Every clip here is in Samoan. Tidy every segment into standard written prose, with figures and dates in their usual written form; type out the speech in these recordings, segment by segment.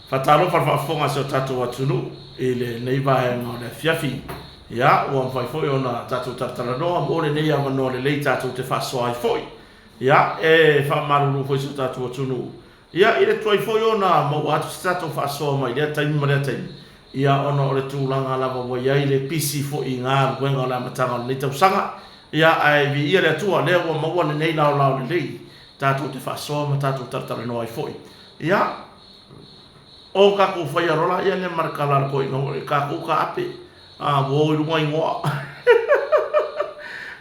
Faatalofa le faafofoga a si o tatou atunuu i lenei vaega o le afiafi. Ia, ua mafai foi ona tatou talatalanoa mo lenei avanoa lelei tatou te faasoa ai foi. Ia, e faamalulu foi i si o tatou atunuu, ia, i le tuai foi ona maua atu se tatou faasoa mai lea taimi ma lea taimi, ia, ona o le tulaga lava ua i ai le pisi foi i galuega o le amataga o lenei tausaga. Ia, ae viia le Atua, lea ua maua lenei laolao lelei tatou te faasoa ma tatou talatalanoa ai foi. Ia, o tatou faia loa laia lea ma le tala a le toeaina foi, e tatou taape, a, ua o i luga igoa.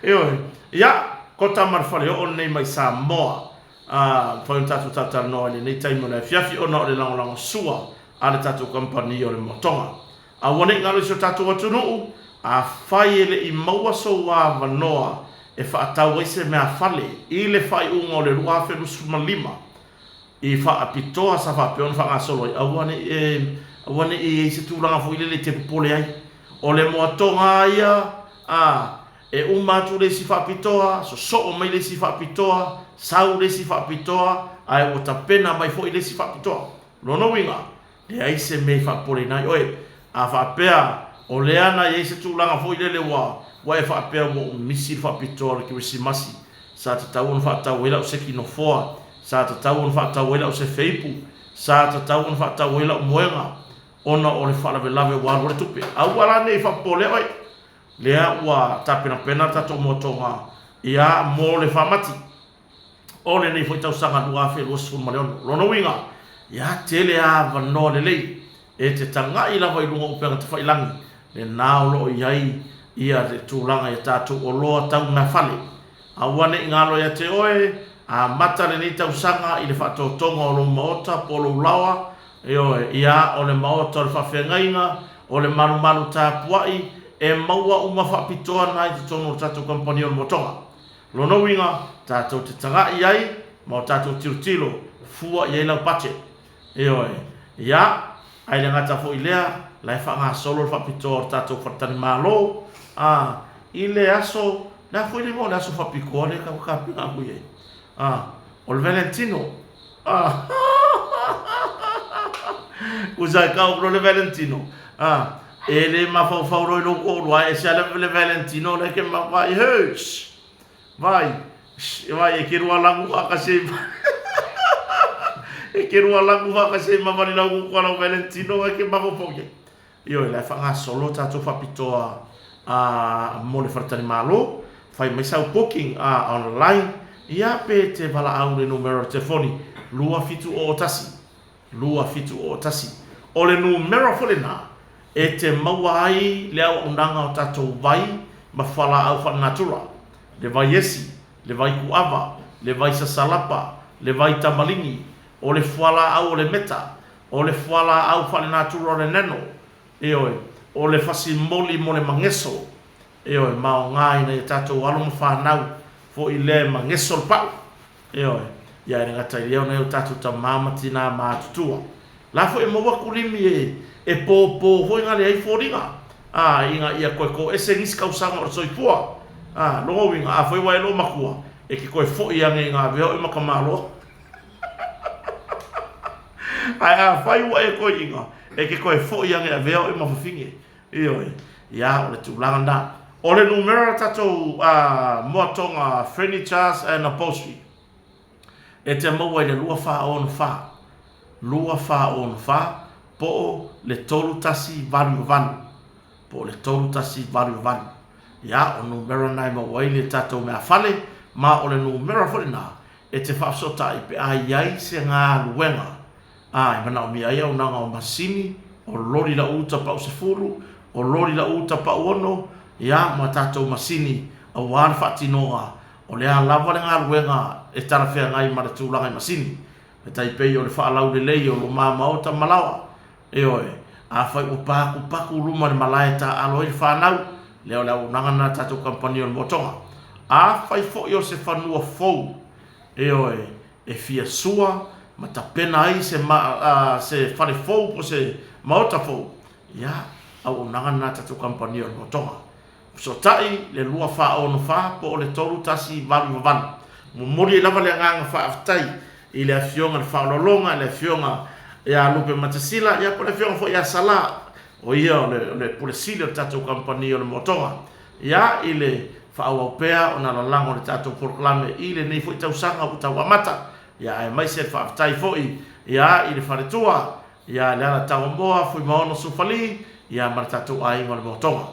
Ioe. Ia, kota ma le faleoo lenei mai Samoa. A, mafai ona tatou talatalanoa i lenei taimi o le afiafi ona o le lagolagosua a le tatou kamupani o le Motoga. Aua ne i galo i si o tatou atunuu, afai e le i maua sou avanoa e faatau ai se meafale i le faaiuga o le 2025, i faapitoa sa faapea ona faagasolo ai, aua ne i e, aua ne i i ai se tulaga foi lele e te popole ai. O le moatoga lava ia, a, e uma atu le isi faapitoa, sosoo mai le isi faapitoa, sau le isi faapitoa, ae ua tapena mai foi le isi faapitoa. Lona uiga, Leai se mea i faapopoleina ai oe. A faapea o lea na i ai se tulaga foi lele ua ua e faapea ua ou misi le faapitoa o le Kerisimasi, sa tatau ona faatau ai lau seki nofoa, sa tatau ona faatau ai lau sefe ipu, sa tatau ona faatau ai lau moega ona o le faalavelave ua alu ai le tupe. Aua la ne i faapopole oe. Lea ua tapenapena le tatou moatoga ia mo le faamati. o lenei foi tausaga 2026. Lona uiga, ia tele avanoa lelei e te tagai lava i luga o upega tafailangi, lena o lo o i ai ia le tulaga i a tatou oloa tau meafale. Aua ne i galo ia te oe, amata lenei tausaga i le faatotoga o lou maota po o lou laoa, ioe, ia o le maota o le faafeagaiga, o le malumalu tapuai, e maua uma faapitoa na i totonu o le tatou kamupani o le Motoga. Lona uiga, tatou te tagai ai ma o tatou tilotilo fua i ai lau budget. Ioe. Ia, ae le gata foi i lea, la e faagasolo le faapitoa o le tatou faletalimalo, a, i le aso, le a foi le igoa o le aso faapitoa lea e tau tapena atu i ai? A, o le Valentino. A, Tusa e tau atu loa le Valentino, a, e le mafaufau loa i lou toalua, ae ese lava le Valentino lea e te vaai, hei, shh, vai, shh, vai, e ke lua lagu faatasi ai ma, e ke lua lagu faatasi ai ma vali lau kuku lau Valentino e ke mafaufau i ai. Ioe, la e faagasolo tatou faapitoa a, mo le faletalimalo, fai mai sau booking a, online, ia pe te valaau i le numera o le telefoni 2701 2701. O le numera foi lena e te maua ai le auaunaga o tatou vai ma fualaau faalenatura, le vai esi, le vai kuava, le vai sasalapa, le vai tamaligi, o le fualaau o le meta, o le fualaau faalenatura o le nano, ioe, o le fasimoli mo le mageso, ioe, ma aoga ina ia tatou alo ma fanau foi lea e mageso le pau. Ioe, ia e le gata i lea o nai o tatou tama ma tinā matutua. La foi e maua kulimi e, e pōpō foi nga leai foliga, a, ina ia toe toese nisi tausaga o le soifua. A, lona uiga, afai ua e loo matua, e te toe foi ane ina avea oe ma tamaloa. Ae afai ua e toeaina, e te toe foi ane e avea oe ma fafine. Ioe, ia, o le tulaga lena. O le numera o le tatou moatoga Furnitures and Upholstery, e te maua i le 2464, 2464 po o le 3188, po o le 3188. Ia, o numera na e maua ai le tatou meafale, ma o le numera foi lena e te faafesootai pe a i ai se galuega Ā, e manaomia ai auaunaga o masini, o loli lau uta pau sefulu, o loli lau uta pau ono, ia, ma tatou masini aua le faatinoga o le a lava le galuega e talafeagai ma le tulaga i masini. E tai pei o le faalaulelei o luma maota ma laoa. Ioe, afai ua pakupaku luma i le malae e taaalo ai le fanau, lea o le auaunaga lena a le tatou kamupani o le Motoga. Afai foi o se fanua fou, ioe, e fia sua ma tapena ai se se fale fou po o se maota fou, ia, auaunaga lena a tatou kamupani o le Motoga. Fesootai le 2464 po o le 3188. Momoli ai lava le agaga faafetai i le Afioga i le Faaaloaloga, i le Afioga ia Lupe Matasila, ia po o le Afioga foi ia Sala, o ia o le, o le Pule Sili o le tatou kamupani o le Moatoga, ia, i le faaauau pea ona lalago o le tatou polokalame i lenei foi tausaga ua tau amata, ia, aemaise le faafetai foi, ia, i le faletua, ia Leala Tagamoa, Fuimaono Sufali, ia, ma le tatou aiga o le Moatoga.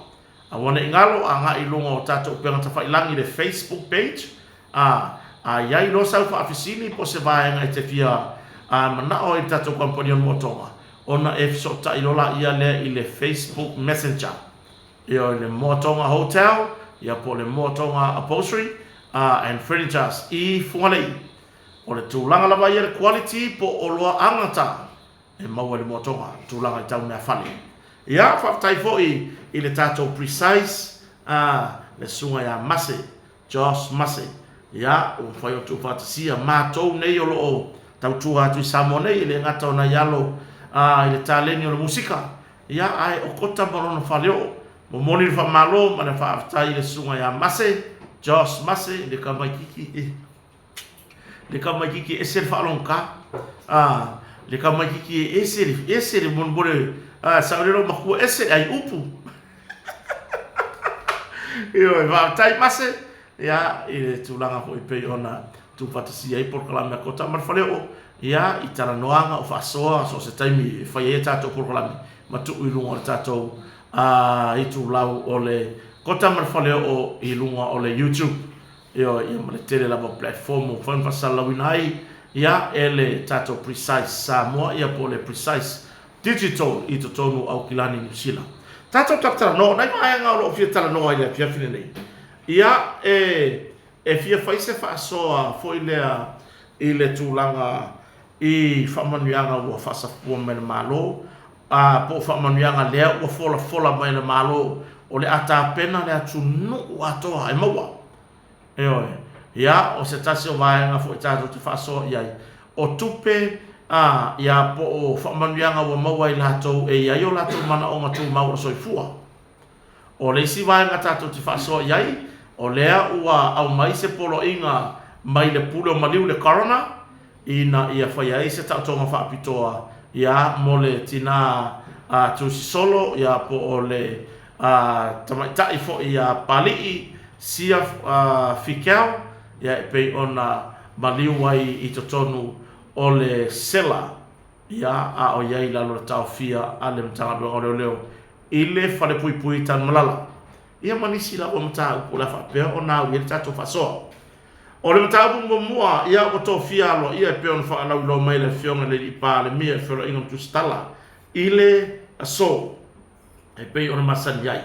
Aua ne i galo, agai i luga o tatou upega tafailagi i le Facebook page, a, a i ai loa sau faafesili po o se vaega e te fia a, manao ai i le tatou kamupani o le Moatoga, ona e fesootai loa laia lea i le Facebook Messenger, ioe, le Moatoga Hotel, ia po o le Moatoga Upholstery a, and Furnitures i Fugalei. O le tulaga lava ia le quality po o oloa agata, e maua i le moatoga, tulaga i tau meafale. Ia, faafetai foi i le tatou Precise, a, le susuga ia Mase, Josh Mase, ia, ua mafai ona tuufaatasia matou nei o lo o tautua atu i Samoa nei, e le gata o nai alo a, i le taleni o le musika, ia, ae o Kota ma lona faleoo. Momoli le faamalo ma le faafetai i le susuga ia Mase, Josh Mase, le tamaitiiti. Le tamaitiiti e ese le faalogogata, a, le tamaitiiti e ese le, ese le molemole, a, saolele lou matua, ese le ai upu. Ioe, faafetai Mase, ia, i le tulaga foi pei ona tuufaatasia ai polokalame a Kota ma le Faleoo, ia, i talanoaga o faasoa so o se taimi e fai ai a tatou polokalame ma tuu i luga o le tatou a, itulau o le Kota ma le Faleoo i luga o le YouTube. Ioe, ia ma le tele lava o platform ua mafai ona faasalalauina ai ia e le tatou Precise Samoa ia po o le Precise Digital i totonu o Aukilani Niu Sila. Tatou talatalanoa, o nai vaega o lo o fia talanoa ai i le afiafi lenei, ia e e fia fai se faasoa foi lea i le tulaga i faamanuiaga ua faasafua mai e le Malo, a po o faamanuiaga lea ua folafola mai e le Malo o le a tapena le atunuu atoa e maua. Ioe. Ia, o se tasi o vaega foi tatou te faasoa i ai, o tupe, a, ia, po o faamanuiaga ua maua e i latou e i ai o latou manaoga tumau o le soifua. O le isi vaega tatou te faasoa i ai, o lea ua aumai se poloaiga mai le Pule o Maliu, le Coroner, ina ia faia ai se taotoga faapitoa ia mo le tina a Tusisolo ia po o le a tamaitai foi ia Palii Sia Fikel ia e pei ona maliu ai i totonu o le sela ia a o i ai i lalo o le taofia a le Matagaluega o Leoleo i le Falepuipui Tanumalala ia ma nisi lava mataupu o le a faapea ona au i ai le tatou faasoa. O le mataupu muamua, ia ua tofia aloaia e pei ona faalauiloa mai e le Afioga i le Alii Palemia i le Feoloaiga ma Tusitala i le aso e pei ona masani ai.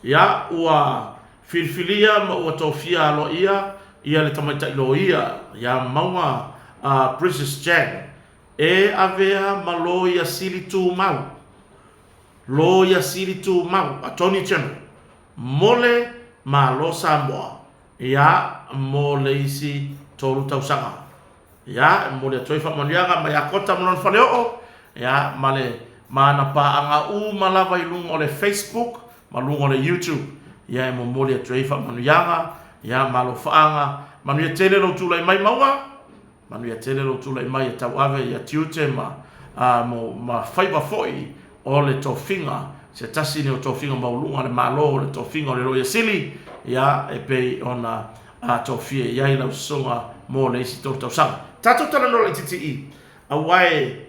Ia ua filifilia ma ua tofia aloaia ia le tamaitai loia ia Mauga Princess Jane e avea ma Loia Sili Tumau, Loia Sili Tumau, Attorney General, mo le Malo Samoa Ia, mo le isi tolu tausaga. Ia, e momoli atu ai faamanuiaga mai ia Kota ma lona faleoo, ia, ma le ma ana paaga uma lava i luga o le Facebook ma luga o le YouTube. Ia, e momoli atu ai faamanuiaga, ia, ma alofaaga. Manuia tele lou tulai mai Maua. Manuia tele lou tulai mai e tauave ia tiute ma, a, mo, ma faiva foi o le tofiga, se tasi nei o tofiga maualuga a le Malo, o le tofiga o le Loia Sili, ia, e pei ona, a, tofia i ai lau susuga mo le isi tolu tausaga. Tatou talanoa laitiiti i, aua e,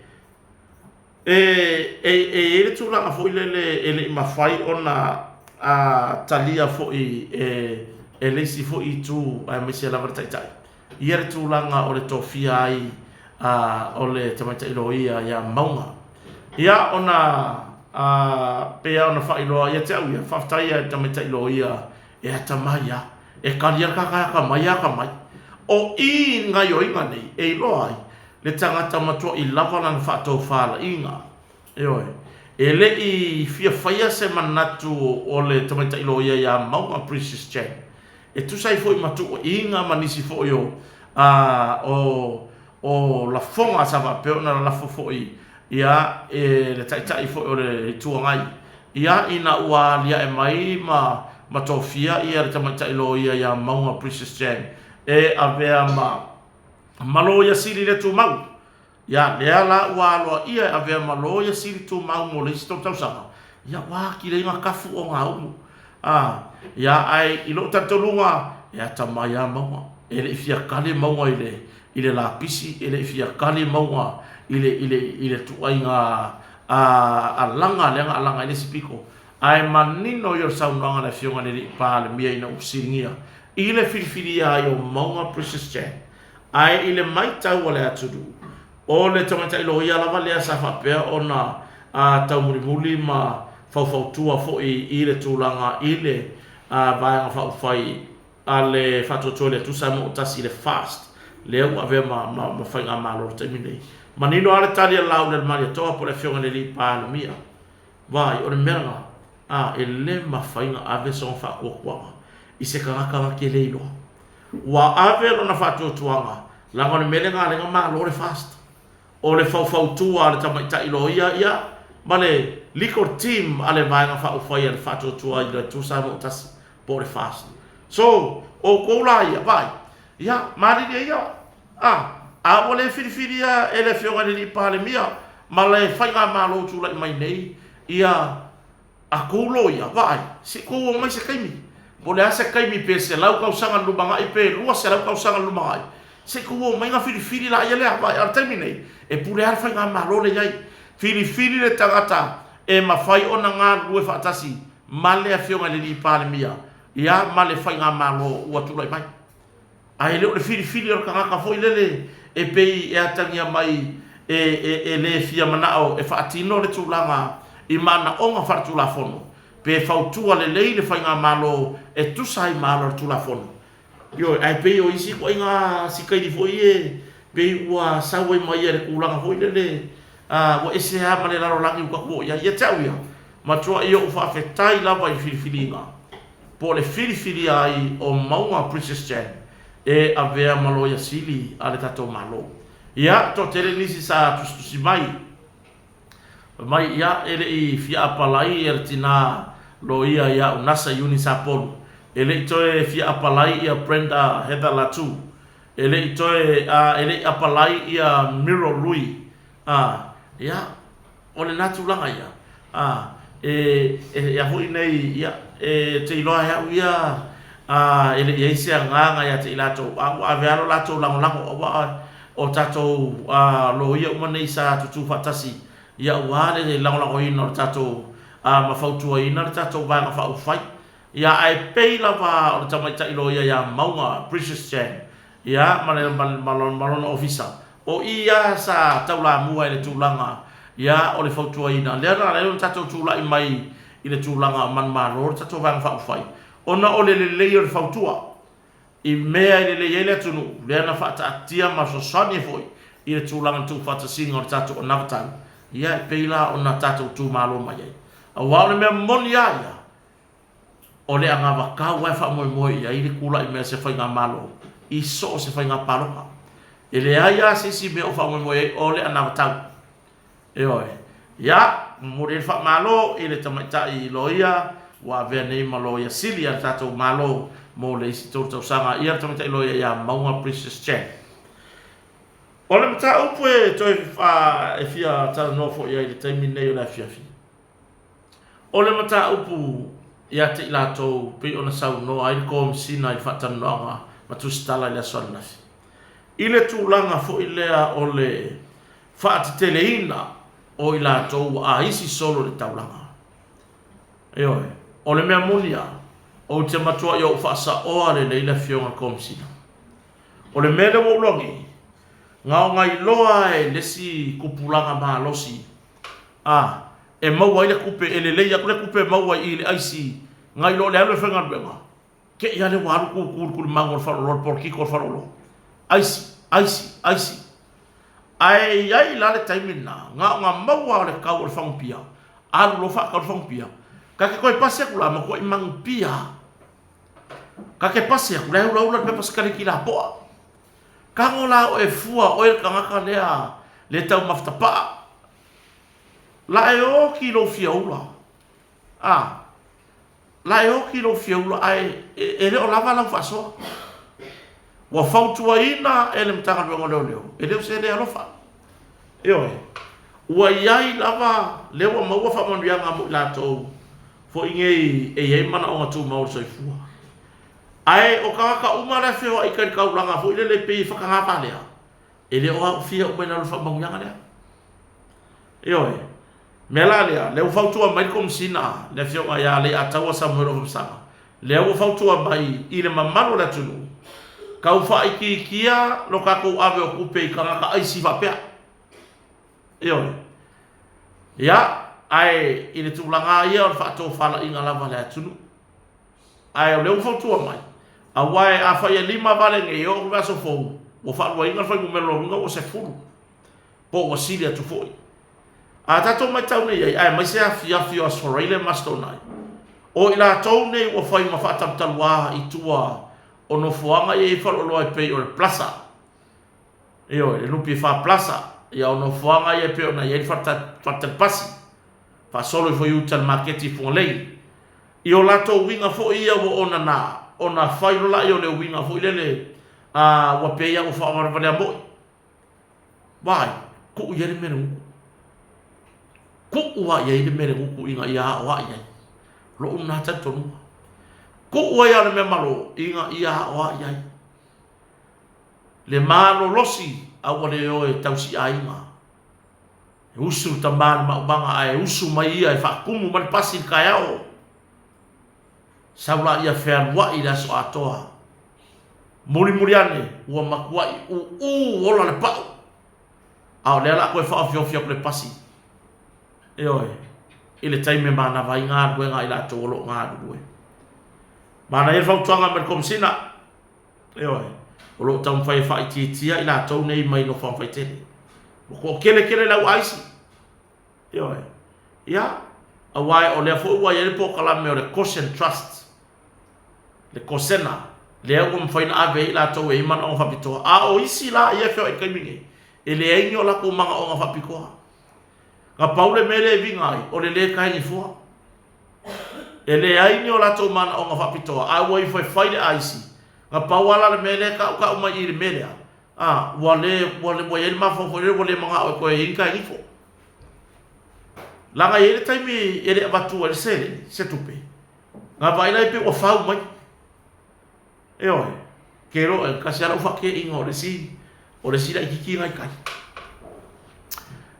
E, e, e i ai le tulaga foi lele e le i mafai ona a, talia foi e, e le isi foi itu aemaise lava le Taitai ia le tulaga o le tofia ai a, o le tamaitai loia ia Mauga. Ia ona a, pei lava ona faailoa ia te au ia, faafetai lava i le tamaitai loia e atamai lava, e kali lava le tagata e atamai atamai. O i gaioiga nei e iloa ai le tagata matua'i lava lana faatofalaiga. Ioe. E le i fia faia se manatu o le tamaitai loia ia Mauga Princess Jane e tusa ai foi ma tuuaiga ma nisi foi o, a, o, o lafoga sa faapea ona lalafo foi ia e le Taitai foi o le Itu Agai, ia ina ua alia'e mai ma, ma tofia ia le tamaitai loia ia Mauga Princess Jane e avea ma, ma Loia Sili le Tumau. Ia, lea la ua aloaia e avea ma Loia Sili Tumau mo le isi tou tausaga, ia ua atili ai ona tafu ogaumu. A, ia, ae i lou talitonuga, e atamai lava mauga. E le i fia kali mauga i le, i le lapisi, e le i fia kali mauga i le, i le, i le tuaiga a, alaga lea na alaga ai le isi pito. Ae manino ia o le saunoaga a le Afioga i le Alii Palemia ina ua fesiligia i le filifilia ai o Mauga Precious Chan. Ae i le matau a le atunuu, o le tamaitai loia lava lea sa faapea ona taumulimuli ma faufautua foi i le tulaga i le Vaega Faaupufai a le Faatuatua i le Atua Samoa ua Tasi, le FAST, lea ua avea ma faigamalo i le taimi nei. Manino lava le tali a le Laaulialemalietoa po o le Afioga i le Alii Palemia, Vaai, o le mea lena, a, e le mafai ona ave sona faatuatuaga i se tagata na te le iloa. Ua ave lona faatuatuaga, leaga o le mea lena lea na malo le FAST. O le faufautua a le tamaitai loia, ia, ma le legal team a le Vaega Faaupufai a le Faatuatua i le Atua Samoa Tasi, po o le FAST. So, outou la ia, vaai, ia, malilie ia, a, a ua le filifilia e le Afioga i le Alii Palemia ma le Faigamalo o tulai mai nei, ia, a tou loia, vaai, se i tou omai se taimi, po o le a se taimi, pe 100 tausaga i le lumanai pe 200 tausaga i le lumanai, se i tou omai ona filifili laia lea, vaai, a o le taimi nei, e pule lava le Faigamalo lea i ai. Filifili le tagata e mafai ona galulue faatasi ma le Afioga i le Alii Palemia, ia, ma le Faigamalo ua tulai mai. Ae le o le filifili o le tagata foi lele e pei e atagia mai e, e, e le fia manao e faatino le tulaga i manaoga faaletulafono, pe fautua lelei le faigamalo e tusa ai ma ala o le Tulafono. Ioe, ae pei o isi ituaiga sikaili foi e pei ua sau ai ma ia i le tulaga foi lele a, ua ese lava ma le lalolagi ua tatou oo i ai. Ia te au ia, matuai ou faafetai lava i filifiliga po o le filifilia ai o Mauga Princess Jan e avea ma Loia Sili a le tatou Malo. Ia, toatele nisi sa tusitusi mai, fai mai, ia, e le i fia apalai ia le tina loia ia Unasa Iuni Sapolu, e le i toe fia apalai ia Brenda Heather Latu, e le i toe, a, e le i apalai ia Miro Lui, a, ia, O lena tulaga ia, a, e, e, a foi nei, ia, e te iloa e au ia, a, e le i i ai se agaga ia te i latou, a ua ave lava lo latou lagolago, aua o tatou, a, loia uma nei sa tutū faatasi, ia aua le lagolagoina o le tatou, a, ma fautuaina le tatou Vaega Faaupufai. Ia, ae pei lava o le tamaitai loia ia Mauga, Precious Chan, ia, ma le, ma, ma, ma lona ofisa, o i lava sa taulamua i le tulaga, ia, o le fautuaina. Lea na ala ai ona tatou tulai mai i le tulaga o manumalo le tatou Vaega Faaupufai, ona o le lelei o le fautua i mea e lelei ai le atunuu, lea na faataatia ma fesoasoani ai foi i le tulaga o le tuufaatasiga o le tatou anavatau, ia, e pei la ona tatou tumalo mai ai. Aua o le mea moni lava ia, O le anavatau lava e faamoemoe i ai le tulai mai o se faigamalo i so o se faiga palota. E leai lava se isi mea o faamoemoe i ai, o le anavatau. Ioe. Ia, momoli ai le faamalo i le tamaitai loia ua avea nei ma Loia Sili a le tatou Malo mo le isi tolu tausaga, ia le tamaitai loia ia Mauga Precious Chan. O le mataupu e toe e fia talanoa foi i ai i le taimi lenei o le afiafi, O le mataupu ia te i latou pei ona saunoa ai le Komesina i le faatalanoaga ma tusitala i le aso ananafi, i le tulaga foi lea o le faateteleina o i latou ua aisi solo i le taulaga. Ioe, o le mea moni lava, ou te matuai ou faasaoa lelei le Afioga i le Komesina. O le mea lea ua ou iloa nei, na ona iloa e le isi tupulaga malosi A, e maua ai le tupe, e lelei atu le tupe e maua i i le aisi nai lo le alu e faigaluega, te i lava lea ua alu tutu i le tulimanu o le faleoloa, le polokiki o le faleoloa. Aisi, aisi, aisi. Ae i ai la le taimi lena, na ona maua o le tau o le fagupia, alu loa faatau le fagupia, ta te toe pasi atu la, matuai manupia lava. Ta te pasi atu, la e ulaula le pepa sikaleki lapoa. Tago la oe fua, oe le tagata lea le taumafa tapaa. La e oti lou fiaula, a, la e oti lou fiaula ae e le o lava lau faasoa. Ua fautuaina e le Matagaluega o Leoleo, e le o se le alofa. Ioe. Ua i ai lava lea ua maua faamanuiaga mo i latou foi nei e i ai manaoga tumau o le soifua. Ae o tagata uma la e feoai i tai i le taulaga foi lele e pei e fatagata lea, e le o aofia uma i lalo o le faamanuiaga lea. Ioe. O le mea la lea, lea ua fautua mai le Komesina, le Afioga ia Leiataua Samuel Afamasaga, lea ua fautua mai i le mamalu o le atunuu, tau faaitiitia lo tatou ave o tupe i tagata aisi faapea. Ioe. Ia, ae i le tulaga lava ia o le faatofalaiga lava a le atunuu. Ae o lea ua fautua mai, aua afai e 5 vale nei e oo atu i le vaiaso fou, ua faaluaina le fuainumera lona uiga ua 10, po ua sili atu foi. A tatou matau nei i ai, aemaise afiafi o Aso Faraile ma Aso Toonai, o i latou nei ua fai ma faatalutaluā i tua o nofoaga ia e i ai faleoloa e pei o le Plaza, ioe, le NPF Plaza, ia o nofoaga ia e pei ona i ai le faletali pasi, faasolo ifo i uta i le maketi i Fugalei. I o latou uiga foi ia ua onana, ona fai loa lea o le uiga foi lele, a, ua pei lava ua faavalevalea moi. Vaai, tuu i ai le mea le gutu. Tuu lava i ai le mea le gutu ina ia aoai ai. Lou lena talitonuga. Tuu ai lava le mea malo ina ia aoai ai. Le malolosi a ua le o e tausiaiga. E usu le tama i le maumaga ae usu mai ia e faatumu mai le pasi i le taeao. Sau laia fealuai i le aso atoa. Mulimuli ane ua matuai uu ola le pau. A o lea o le a toe faaofiofi atu le pasi. Ioe, i le taimi e manava ai galuega a i latou o lo o galulue. Manaia le fautuaga mai le Komesina. Ioe, o lo o taumafai e faaitiitia i latou nei mai nofoaga faitele. Ua toatele tele le au aisi. Ioe. Ia, aua o lea foi ua i ai le polokalame o le Caution Trust, le Kosena, lea ua mafai ona ave ai i latou e i ai manaoga faapitoa. A o isi la ia e feoai i le taimi nei, e leai ni o latou manaoga faapitoa. Na pau le mea lea e viga ai, o le lē taenifoa. E leai ni o latou manaoga faapitoa, a ua ifo e fai le aisi, na pau lava la le mea lea e tautau mai i i le mea lea, a, ua le, ua, ua i ai le mafaufau foi lele ua le manao e toe i ai ni taenifo. Leaga e i ai le taimi e le avatu ai le seleni, se tupe, na vaai la e pei ua fau mai. Ioe, ke loa, e tasi lava lau faateeiga o le isi, o le isi laitiiti lena i tai.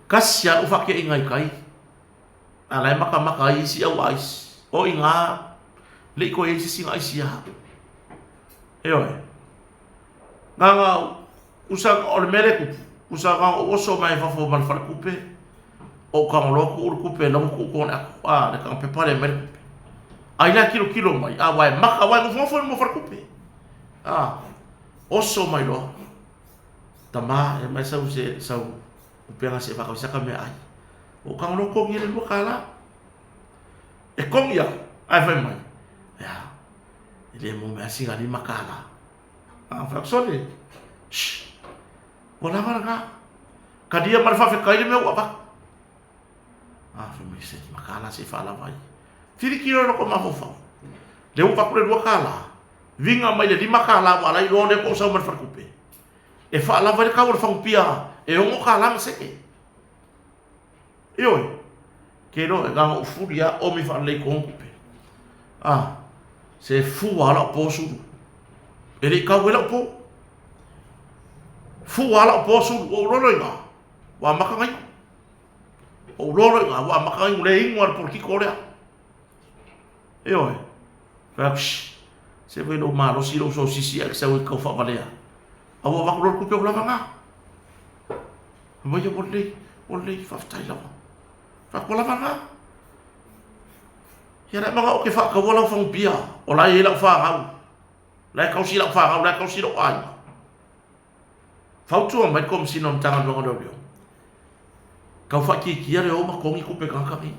Tasi lava lau faateeiga i tai, a la e matamata ai isi au aisi. O i ina, le i toe i ai se isi na aisi ia au. Ioe. Na ona usa, o le mea lea e tupu, usa na ona ou oso mai fafo ma le faletupe, ou tago loa tuu le tupe, la ua tuu tonu i le ato, a, le taga pepa lea e aumai le tupe. Ai la e tilotilo mai, a, aua e maka, aua e nofonofo i luma o faletupe. A, oso mai loa, tama, e aumai sau se, sau upega se i faatau ai se ata meaai. Ou tago loa togi le $2. E togi atu, ae fai mai, e a, e le maua mai lava sina $5. A, fai atu, sole, shh, ua lava lena. Talia ma le faafetai le mea ua avatu. A, fai mai, se $5 se i faalava ai. Tilotilo i lota mafaufau. Lea ua avatu le $2, viga mai le $5 ua ala ai loa lea ua ou sau ma le faletupe. E faalava ai le tau o le fagupia e $6 ma sene. Ioe, ke iloa e na ona ou fuli lava omi faalelei i totonu tupe. A, se fua lava lau po sulu. E le i tau ai lau po. Fua lava lau po sulu. Ua ou iloa loa i ina, ua amata ona inu. Ua ou iloa loa i ina, ua amata ona inu, le inu lava i le polokiko lea. Ioe. Fai atu, shh, se vaai lou malosi lou sosisi ae e te sau e te tau faavalea. A ua avatu loa le tupe ua lava lena. Fai mai, ua lelei, ua lelei, faafetai lava. Fai atu, ua lava lena. Ia la e manao ou te faataua lau fagupia, o la e i ai lau fanau, la e tausi lau fanau, la e tausi lou aiga. Fautua mai le Komesina o le Matagaluega o Leoleo, tau faaitiitia le o ma togi tupe tagata nei.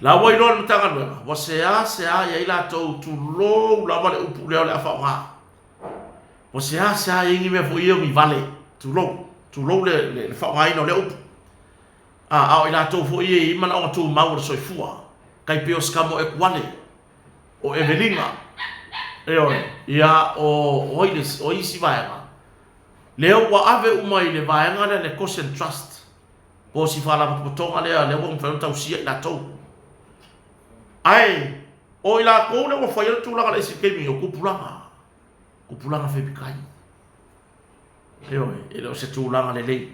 La ua iloa e le Matagaluega, ua seasea i ai latou, tulou lava le upu lea o le a faaaoga. Ua seasea i ai ni mea foi ia o ni vale, tulou, tulou le, le, le faaaogaina o lea upu. A, a o i latou foi ia e i ai manaoga tumau o le soifua, tai pei o Sikamo Ekuale, o Evelina, ioe, ia, o, o ai le, o ai isi vaega? Lea ua ave uma i le vaega lea le Goshen Trust, po o si faalapotopotoga lea, lea ua mafai ona tausia i latou. Ae o i latou lea ua faia le tulaga o le isi taimi o tupulaga, tupulaga fepitai. Ioe, e le o se tulaga lelei.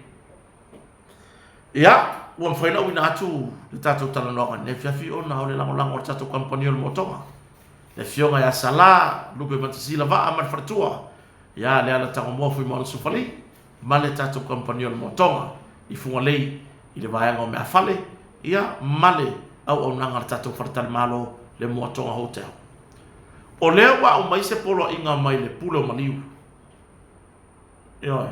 Ia, ua mafai ona auina atu le tatou talanoaga i lenei afiafi ona o le lagolago a le tatou kamupani o le Motoga, le Afioga ia Sala Lupe Matasila Vaa ma le faletua, ia Leala Tagomoa Fuimaono Sufali ma le tatou kamupani o le Motoga i Fugalei i le vaega o meafale, ia ma le auaunaga a le tatou faletalimalo le Moatoga Hotel. O lea ua aumai se poloaiga mai le Pule o Maliu. Ioe.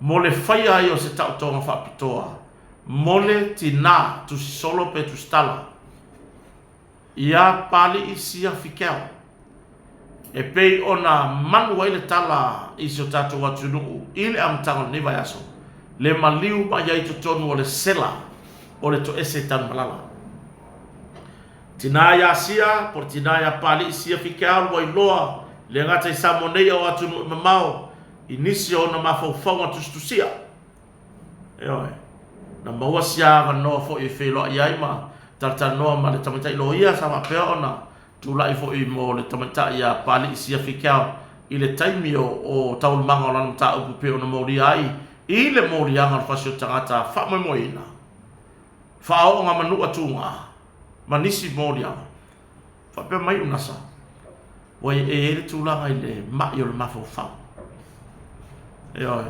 Mo le faia ai o se taotoga faapitoa mo le tinā tusisolo pe tusitala iā Papalii Sia Fikeo, e pei ona manu ai le tala i si o tatou atunuu i le amataga o lenei vaiaso, le maliu mai ai i totonu o le sela o le toese i Tanumalala. Tinā iā Sia, po o le tinā iā Papalii Sia Fikeau ua iloa le gata i Samoa nei a o atunuu e mamao i nisi o ona mafaufauga tusitusia. Ioe. Na maua sia avanoa foi e feiloai ai ma talatalanoa ma le tamaitai loia sa faapea ona tulai foi mo le tamaitai iā Papalii Sia Fikeau i le taimi o o taualumaga o lana mataupu pei ona molia ai i le moliaga o le fasi o tagata faamoemoeina. Faaooga manua tuga ma nisi moliaga. Faapea mai Unasa, ua e i ai le tulaga i le mai o le mafaufau. Ioe,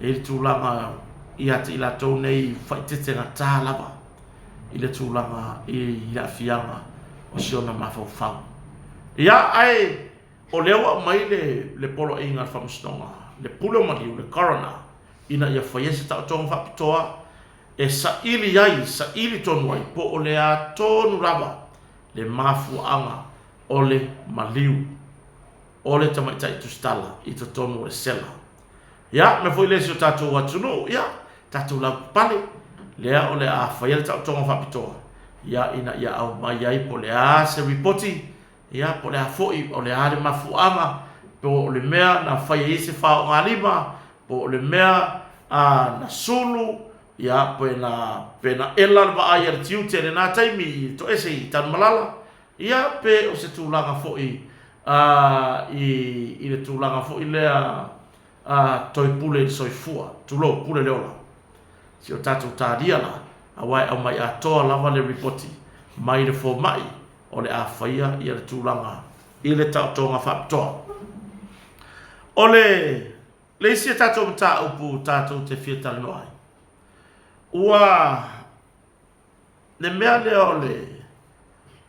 e i ai le tulaga ia te i latou nei faaeteetegata lava i le tulaga i le aafiaga o si ona mafaufau. Ia, ae o lea ua aumai le, le poloaiga a le Faamasinoga, le pule o maliu, le coroner, ina ia faia se taotoga faapitoa e saili ai, saili tonu ai, po o le a tonu lava le mafuaaga o le maliu o le tamaitai tusitala i totonu o le sela. Ia, mea foi lea i si o tatou atunuu, ia, tatou lavapapale, lea o le a faia le taotoga faapitoa, ia, ina ia aumai ai po o le a se ripoti, ia, po o le a foi, o le a le mafuaaga, po o le mea na fai ai se faogalima, po o le mea a na sulu, ia, pe na, pe na ela le vaai a le tiute i lena taimi i toese i Tanumalala, ia, pe o se tulaga foi a, i, i le tulaga foi lea a, toe pule i le soifua, tulou, pule i le ola. Si o tatou talia la, aua e aumai atoa lava le ripoti mai le fomai o le a faia ia le tulaga i le taotoga faapitoa. O le le isi a tatou mataupu tatou te fia talanoa ai, ua le mea lea o le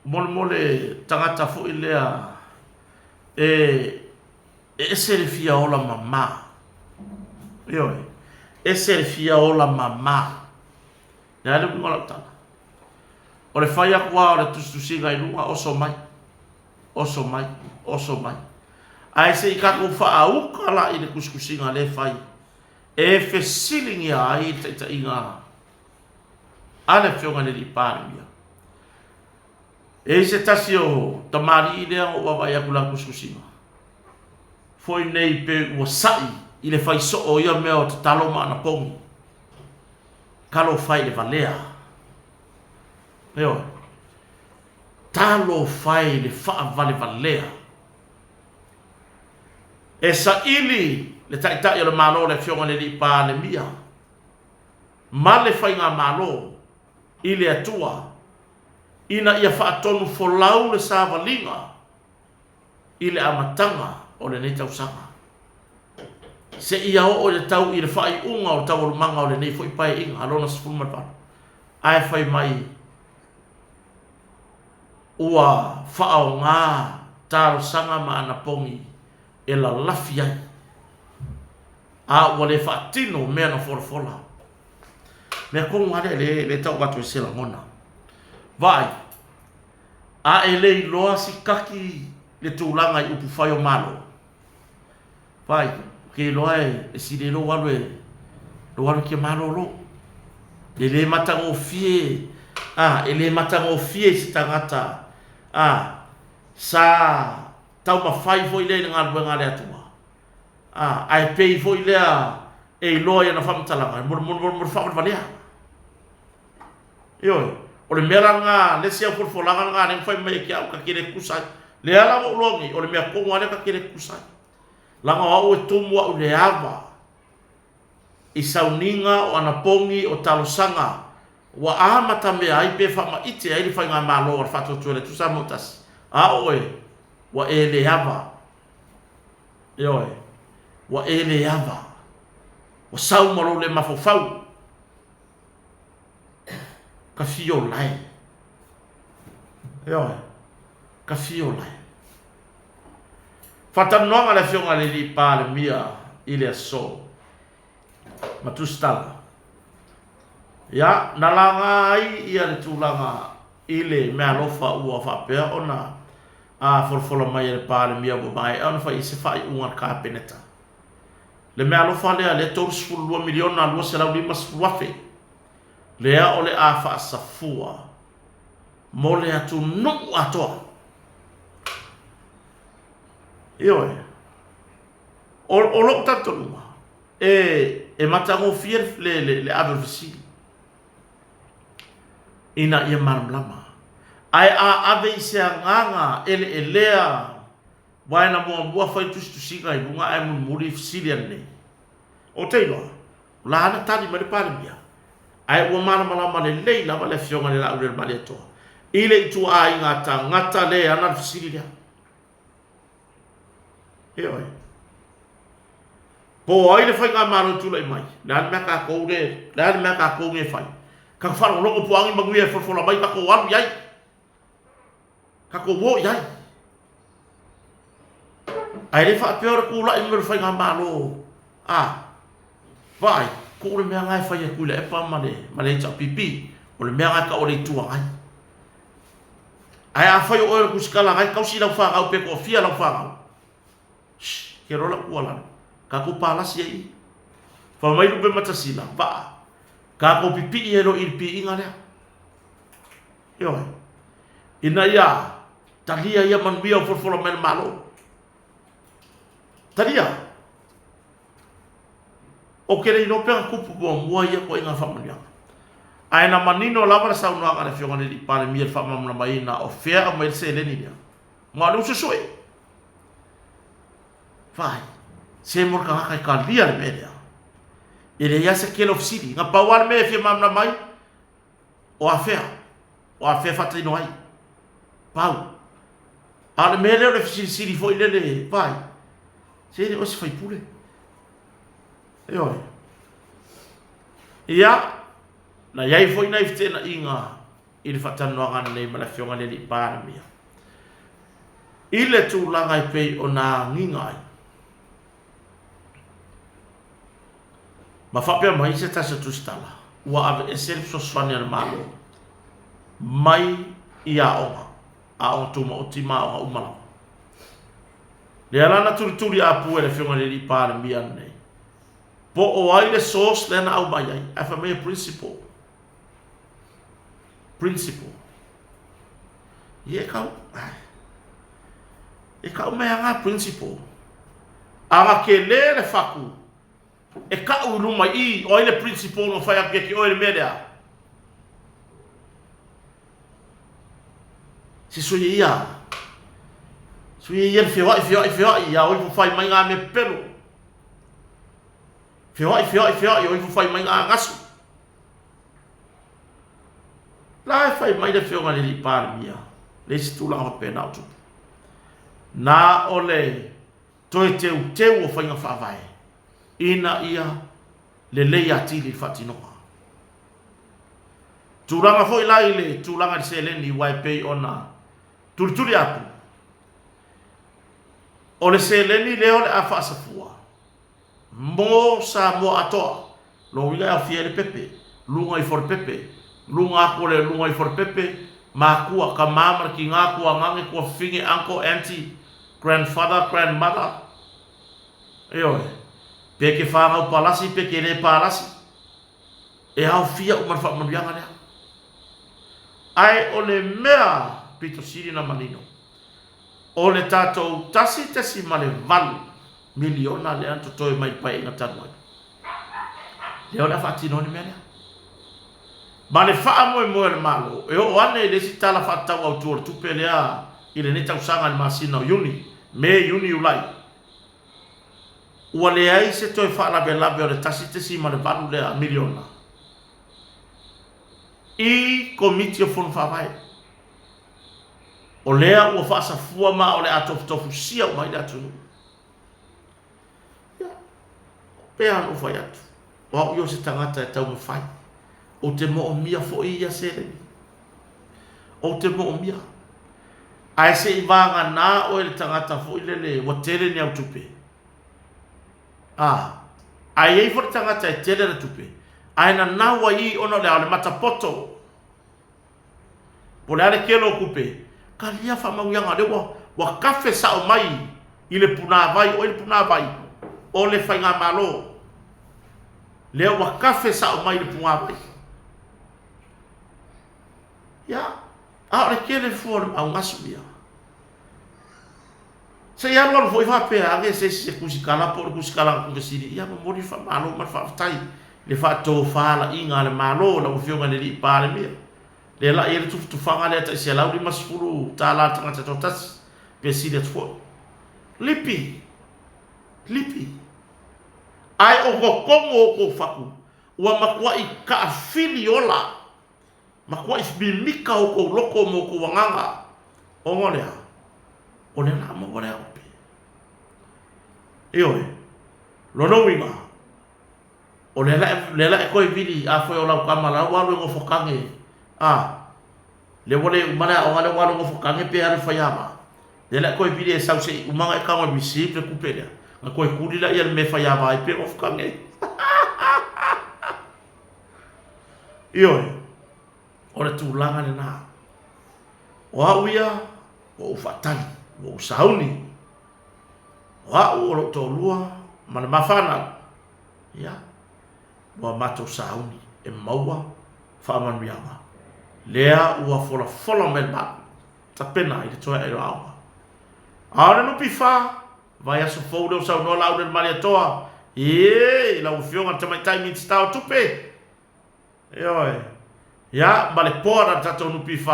molemole tagata foi lea e e ese le fia ola mama. Ioe, ese le fia ola mama. Le a le uiga o lau tala? O le fai atu lava o le tusitusiga i luga, oso mai, oso mai, oso mai. Ae se i tatou faaauka la i le tusitusiga lea e fai, e fesiligia ai le taitaiga a le Afioga i le Alii Palemia. E i ai se tasi o tamalii lea na ou vaavaai atu i lana tusitusiga, foi nei pe ua sa'i i le fai soo o ia mea o tatalo ma anapogi. Talofa e i le valea. Ioe. Talofa e i le faavalevalea. E saili le Taitai o le Malo le Afioga i le Alii Palemia ma le Faigamalo i le Atua ina ia faatonu folau le savaliga i le amataga o lenei tausaga, seia oo i le tau i le faaiuga o taualumaga o lenei foi Paeaiga lona 18, ae fai mai ua faaaoga talosaga ma anapogi e lalafi ai, a ua le faatino mea na folafola. Mea tonu lava lea e tau avatu ai se lagona. Vaai, A e le iloa sikaki le tulaga i upufai o Malo? Vai, ou te iloa e sili ai lou alu e lou alu e te malolo. E le matagofie, a, e le matagofie i se tagata, a, sa taumafai foi lea i le galuega a le Atua. A, ae pei foi lea e iloa i ana faamatalaga, mo le faavalevalea. Ioe, o le mea la lena, le isi au folafolaga lena lea na fai mai ia te au ta te le tutusa ai. Lea la ua ou iloa nei, o le mea tonu lava lea ta te le tutusa ai. Leaga o au e tumu au i le ava i sauniga, o anapogi, o talosaga ua amatamea ai pe faamaite ai le Faigamalo a le Faatuatua i le Atua Samoa Tasi, a o oe, ua e le ava. Ioe, ua e le ava. Ua sau ma lou le mafaufau. Ka fio lae. Ioe, ka fio lae. Faatalanoaga a le Afioga i le Alii Palemia i le aso ma Tusitala. Ia, na laga ai ia le tulaga i le meaalofa ua faapea ona a folafola mai e le Palemia ua maea ona fai ai se faaiuga a le Kapeneta. Le meaalofa lea, le $32 miliona 250 afe, lea o le a faasafua mo le atunuu atoa. Ioe. O, o lou talitonuga, e, e matagofie le, le, le ave o le fesili ina ia malamalama. Ae a ave i se agaga eleelea Waena muamua fai tusitusiga i luga ae mulimuli fesili anei. Ou te iloa, o la na tali mai le Palemia, ae ua malamalama lelei lava le Afioga i le Laaulialemalietoa i le ituaiga tagata le ana le fesili lea. Ioe. Po o ai le faigamalo e tulai mai, le a le mea tatou le, le a le mea tatou nei e fai? Tatou faalogologo po o a ni manuia e folafola mai tatou alu i ai. Tatou o i ai. Ae le faapea o le tulai mai o le faigamalo, a, vaai, tuu le mea lena e fai e Tuilaepa ma le, ma le HRPP, o le mea lena e tau o le Itu Agai. Ae afai o oe o le tusitala na e tausi lau fanau pe toafia lau fanau, shh, ke loa lau tuualalo, tatou palasi ai i i. Fai mai Lupematasila, vaa, tatou pipii ai loa i i le piiga lea. Ioe. Ina ia talia ia manuia o folafola mai le Malo. Talia. Ou te le iloa pe na tupu muamua ia ituaiga faamanuiaga. Ae na manino lava le saunoaga a le Afioga i le Alii Palemia i le faamalamalamaina o fea e aumai ai le seleni lea. Ma o lea ua suesue. Vaai, se mo le tagata e talia le mea lea. E leai lava se tele o fesili. Na pau lava le mea e fia malamalama ai, O afea? O afea e faatino ai? Pau. A o le mea lea o le fesilisili foi lele, vaai, se le o se faipule. Ioe. Ia, na i ai foi nai feteenaiga i le faatalanoaga nei ma le Afioga i le Alii Palemia i le tulaga e pei ona agiga ai. Ma faapea mai se tasi o tusitala, ua aveese le fesoasoani a le Malo mai i aoga, aoga tumaoti ma aoga uma lava. Lea la na tulituli apu e le Afioga i le Alii Palemia lenei, po o ai le source lea na aumai ai, ae fai mai e principal. Principal. Ia e kau, e kau mai aga principal. Aga kele le faku, e kau i luma i i, o ai le principal na fai atu ia te oe le mea lea? Se sui ia. Sui ia le feoai, feoai, feoai, ia oi fai mai ngā mea pepelo. Feoai, feoai, feoai, oi fai mai ngā gasu. La e fai mai le Afioga i le Alii Palemia, leai se tulaga faapena o tupu. Na o le toe teuteu o faiga faavae ina ia lelei atili le faatinoga. Tulaga foi la i le tulaga i le seleni aua e pei ona tulituli atu, o le seleni lea o le a faasafua mo Samoa atoa, lona uiga e aofia ai le pepe, luga ifo o le pepe, luga atu o le luga ifo o le pepe, matua, tama ma le tiga, tuagane, tuafafine, uncle, aunty, grandfather, grandmother, ioe, pe te whanau palasi, pe te le palasi, e aofia uma le faamanuiaga lea. Ae o le mea pito sili na manino, o le tatou 1.8. Miliona lea na totoe mai le Paeaiga talu ai. Lea o le a faatino ai le mea lea. Ma le faamoemoe o le Malo e oo ane i le isi Tala Faatatau Autu o le Tupe lea i lenei tausaga i le masina o Iuni, Me, Iuni, Iulai, ua leai se toe faalavelave o le 1.8 lea miliona i Komiti o Fono Faavae. O lea ua faasafua ma o le a tofutofusia uma ai le atunuu. Ia, pei lava ona ou fai atu, o au ia o se tagata e taumafai. Ou te moomia foi ia seleni. Ou te moomia. Ae se i vagana oe le tagata foi lele ua tele ni au tupe. A, ae i ai foi le tagata e tele ana tupe, ae nanau ai i ona o le a? O le matapoto. Po o le a le kelo o tupe, talia faamanuiaga o lea ua, ua kafe sao mai i le punāvai, o ai le punāvai? O le Faigamalo. Lea ua kafe sao mai i le punāvai. Ia, a o le tele fua o le maugasu ia. Se i alualu foi faapea ave se isi se tusitala po o le tusitala na tuufesili, ia momoli le faamalo ma le faafetai i le faatofalaiga a le Malo lau Afioga i le Alii Palemia, lea la i ai le tufatufaga lea tai $150 a le tagata toatasi pe sili atu foi. Lipi! Lipi! Ae o totonu o outou fatu ua matuai taafili ola Matuai mimita outou loto ma outou agaga, ona o le a? O lea o le a maua le tupe. Ioe. Lona uiga, o lea la, lea la e toe vili, afai o lau tama la ua alu e nofo tane, a, lea ua le uma le aoga, lea ua alu e nofo tane pe alu e fai ava. Lea la e toe vili e sau se i uma ona e tago e receive le tupe lea, ona toe tuli lea i le mea e fai ava ai pe nofo tane ai. Ioe, o le tulaga lena. O au ia, ua ou faatali, ua ou sauni. O au o lou toalua ma le ma fanau, ia, ua matou sauni e maua faamanuiaga. Lea ua folafola mai le Malo, tapena i le toe ae o aoga. A o le NPF, Vaiaso fou lea ua saunoa Laaulialemalietoa, Ee, lau Afioga i le Tamaitai Minisita o Tupe, ioe, ia, ma le board a le tatou NPF,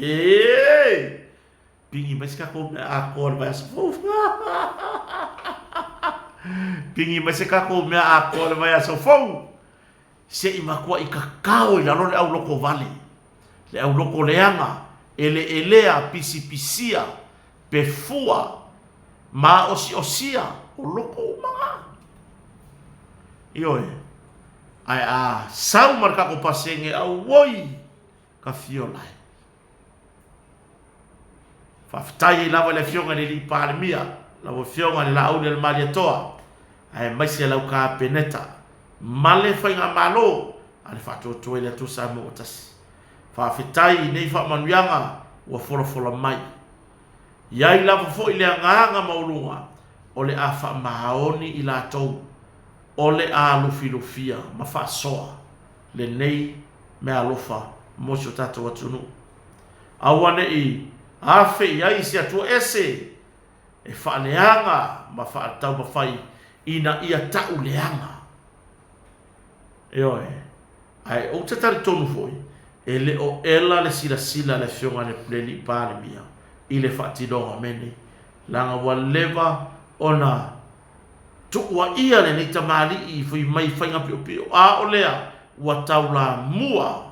ee, pigi mai se tatou mea atoa i le vaiaso fou. Pigi mai se tatou mea atoa i le vaiaso fou. Se i matuai tatao i lalo le aulotovale, le aulotoleaga, eleelea, pisipisia, pefua, maosiosia, o loko uma na. Ioe, ae a sau ma le tatou pasene, auoi, ka fiola e. Faafetai ai lava i le Afioga i le Alii Palemia, lau Afioga i le Laauli-a-le-Malietoa, aemaise lau Kapeneta ma le Faigamalo a le Faatuatua i le Atua Samoa ua Tasi. Faafetai i nei faamanuiaga ua folafola mai. I ai lava foi le agaga maualuga o le a faamaoni i latou o le a lufilufia ma faasoa lenei meaalofa mo si o tatou atunuu. Aua ne i afe i ai se Atua ese e faaleaga ma faataumafai ina ia ta'u leaga. Ioe, ae ou te talitonu foi, e le o ela le silasila a le Afioga i le Alii Palemia i le faatinoga o mea nei, leaga ua leva ona tuuaia lenei tamalii fai mai faiga piopio, a o lea ua taulamua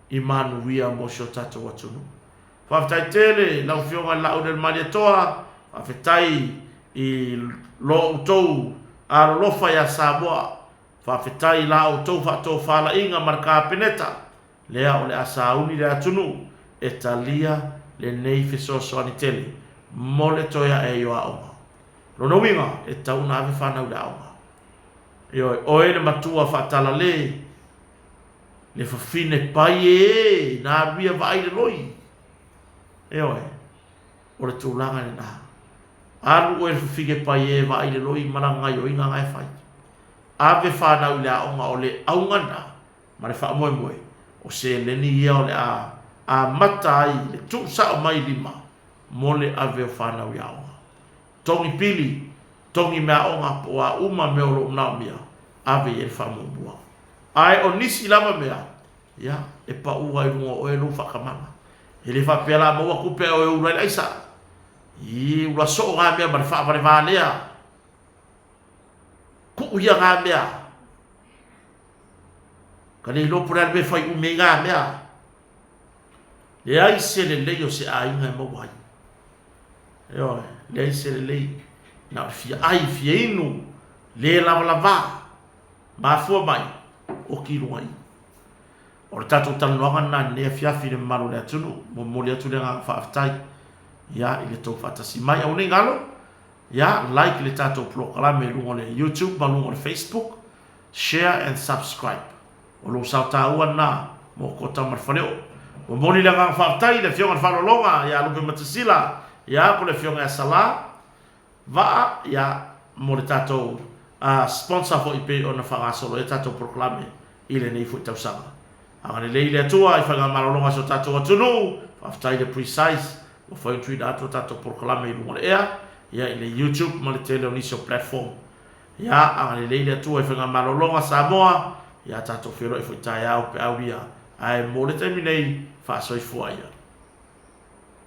i manuia mo si o tatou atunuu. Faafetai tele i lau Afioga i le Laauli-a-le-Malietoa, faafetai i lo outou alolofa ia Samoa, faafetai i la outou faatofalaiga ma le Kapeneta, lea o le a sauni le atunuu e talia lenei fesoasoani tele mo le toe ae ai o aoga. Lona uiga, e tatau ona ave fanau i le aoga. Ioe, oe le matua faatalale, Le fafine pai e, na alu ia vaai le loi. Ioe, o le tulaga lena. Alu oe le fafine pai e vaai le loi ma lana gaioiga na e fai. Ave fanau i le aoga o le auga lena ma le faamoemoe o seleni ia o le a amata ai le tuusao mai lima mo le ave o fanau i aoga. Togi pili. Togi meaaoga po o a uma mea o lo o manaomia, ave i ai le faamuamua. Ae o nisi lava mea, ia, e pau lava i luga o oe lou faatamala. E le faapea la a maua tupe ae o e ula ai le aisa. Ii, ula soo na mea ma le faavalevalea. Tuu ia na mea. Ka le iloa po o le a le mea e fai umi ai na mea. Leai se lelei o se aiga e maua ai. Ioe, leai se lelei. Na o le fia ai, fia inu, le lavalava. Mafua mai, oki i luga i i. O le tatou talanoaga lena i lenei afiafi i le mamalu o le atunuu. Momoli atu le agaga faafetai ia i le tou faatasi mai. Aua ne i galo, ia like le tatou polokalame i luga o le YouTube ma luga o le Facebook, share and subscribe. O lou sao taua lena mo Kota ma le Faleoo. Momoli le agaga faafetai i le Afioga i le Faaaloaloga ia Lupematasila, ia po o le Afioga ia Sala, Vaa, ia, mo le tatou sponsor foi pei ona faagasolo ai a tatou polokalame i lenei foi tausaga. Agalelei le Atua i faigamalologa a si o tatou atunuu, faafetai i le Precise ua fai ona tuuina atu a tatou polokalame i luga o le ea, ia, i le YouTube ma le tele o nisi o platform. Ia, agalelei le Atua i faigamalologa Samoa, ia tatou feiloai foi taeao pe aulia, ae mo le taimi nei, faasoifua ia.